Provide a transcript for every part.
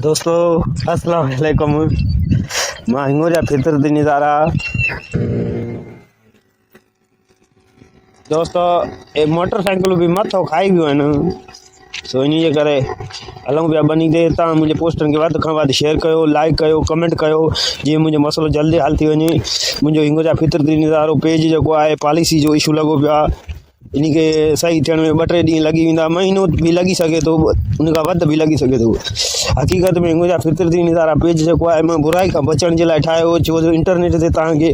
دوستو السلام عليڪم مان هنگوريا فطرتي نظارا دوستو اي موٽر سائيڪل به مٿو کائي ويو آهن سو ان جي ڪري هلون پيا ٻني تي تان منهنجي پوسٽن کي وڌ کان وڌ شيئر ڪيو لائڪ ڪيو ڪمينٽ ڪيو جيئن منهنجو مسئلو جلدي حل ٿي وڃي منهنجو هنگوريا فطرتي نظارو پيج جيڪو آهي پاليسي جو اشو لڳو پيو آهي ان کي صحيح ٿيڻ ۾ ٻه ٽي ڏينهن لڳي ويندا مهينو به لڳي سگهي ٿو ان کان وڌ به لڳي سگهي ٿو حقيقت ۾ منهنجا فطرتي نظارا پيج جيڪو آهي مان برائي کان بچڻ جي لاء ٺاهيو هو ڇو جو انٽرنيٽ تي توهان کي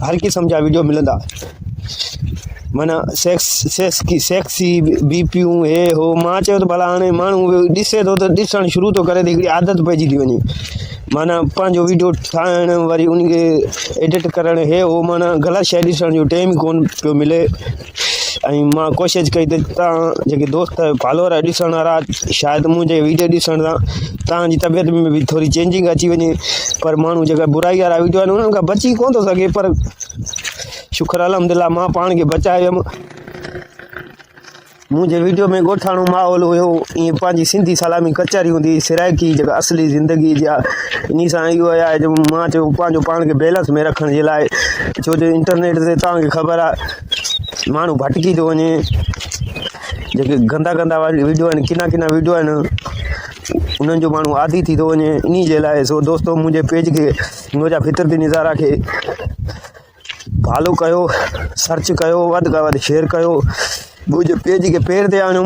هر قسم جا وڊيو ملندا معنيٰ سيڪس سيڪس سيڪسي بي پيون هي هو مان چيو ته ڀلا هاڻي ماڻهو ڏسي ٿو ته ڏسڻ شروع ٿو ڪري ته هڪڙي عادت پئجي ٿي وڃي معنيٰ پنهنجو وڊيو ٺاهڻ وري ان کي ايڊٽ ڪرڻ هي هو معنيٰ غلط شيء ڏسڻ جو ٽائيم ئي ڪونه پيو ملي ۽ مان ڪوشش ڪئي ته توهان جيڪي دوست فالوور ڏسڻ وارا شايد منهنجي وڊيو ڏسڻ سان توهان جي طبيعت ۾ به ٿوري چينجنگ اچي وڃي پر ماڻهو جيڪا برائي وارا وڊيو آهن انهن کان بچي ڪونه ٿو سگهي پر شڪر الحمد لله مان پاڻ کي بچايم منهنجي وڊيو ۾ ڳوٺاڻو ماحول هيو ائين پنهنجي سنڌي سلامي ڪچهري هوندي هئي سرائيڪي جيڪا اصلي زندگي جا انهي سان اهو آهي جو مان چيو پنهنجو پاڻ کي بيلنس ۾ رکڻ جي لاء ڇو جو انٽرنيٽ تي توهان کي خبر آهي ماڻهو ڀٽڪي ٿو وڃي جيڪي گندا گندا وڊيو آهن ڪنا ڪنا وڊيو آهن انهن جو ماڻهو عادي ٿي ٿو وڃي انهي جي لاء سو دوستو منهنجي پيج کي منهنجا فطرتي نظارا کي فالو ڪيو سرچ ڪيو وڌ کان وڌ شيئر ڪيو منهنجي پيج کي پير تي آڻيو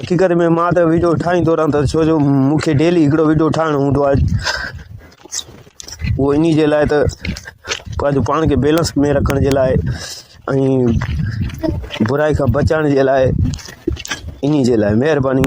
حقيقت ۾ مان ته وڊيو ٺاهيندو رهندس ڇو جو مونکي ڊيلي هڪڙو وڊيو ٺاهڻو هوندو آهي اهو انهي جي لاءِ ته پنهنجو پاڻ کي بيلنس ۾ رکڻ جي لاءِ ۽ برائي کان بچائڻ جي لاءِ انهي جي لاءِ مهرباني.